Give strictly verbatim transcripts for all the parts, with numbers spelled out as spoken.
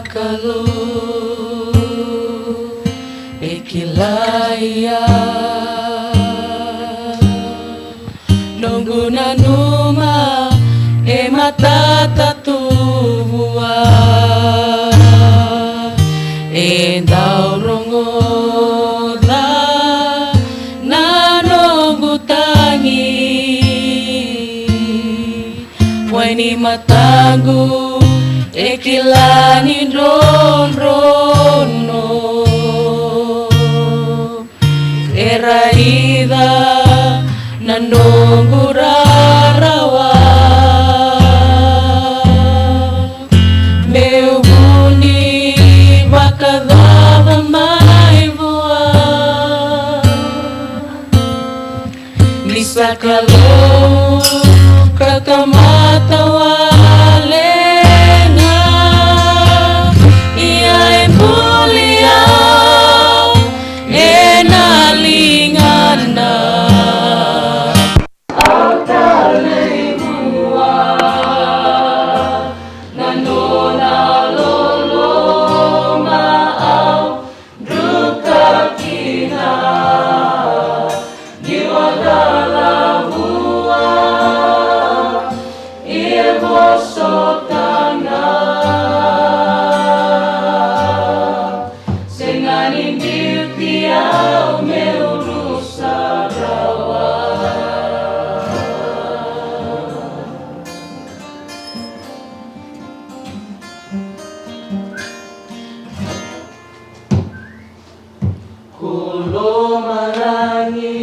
Kalou e kilai au. Noqu nanuma e matata tu vua, e dau rogoca na noqu tagi. Wai ni mataqu e kila ni drodrono, e raica na noqu rarawa. Meu vu ni vakacava mai vua ni sa Kalou ka tamata wale ga. Ia e buli au ena ligana. Au talei vua na nona loloma, au druka kina niu a cala vua, ia e vosota ga. Sega ni biuti au meu rusa rawa. Ko lomalagi,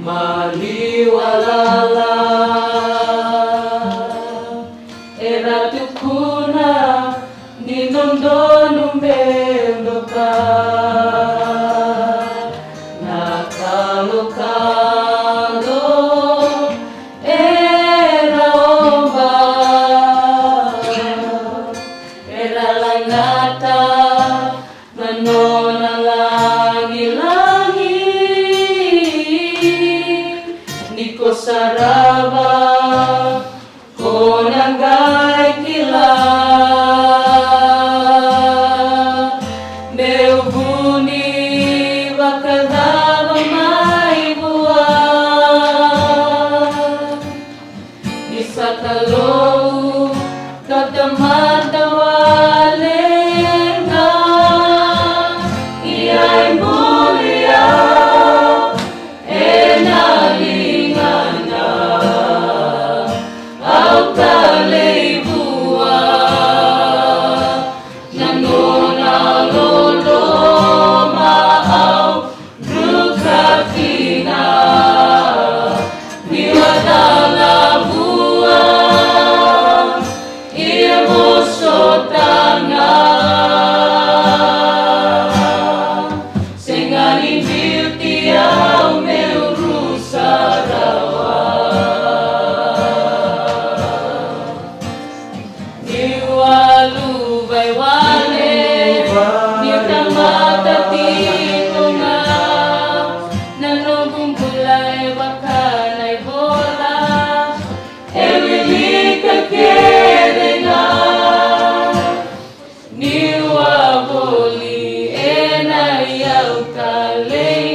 maliwa lala, era tukuna ni dodonu me doka na kalokalo era oba, era lailata na nona lagilagi. Ni ko sarava, ko na qai kila. Meu vu ni vakacava mai vua ni sa Kalou ka tamata wale ga. Ia e buli au ena ligana. Au talei vua na nona loloma, au druka kina niu a cala vua, ia e vosota ga. Sega ni biuti au meu rusa rawa. Niu a luvawale, niu tamata tiko ga, na noqu bula e vaka na ivola, e wilika kece ga. Niu a voli ena iyau talei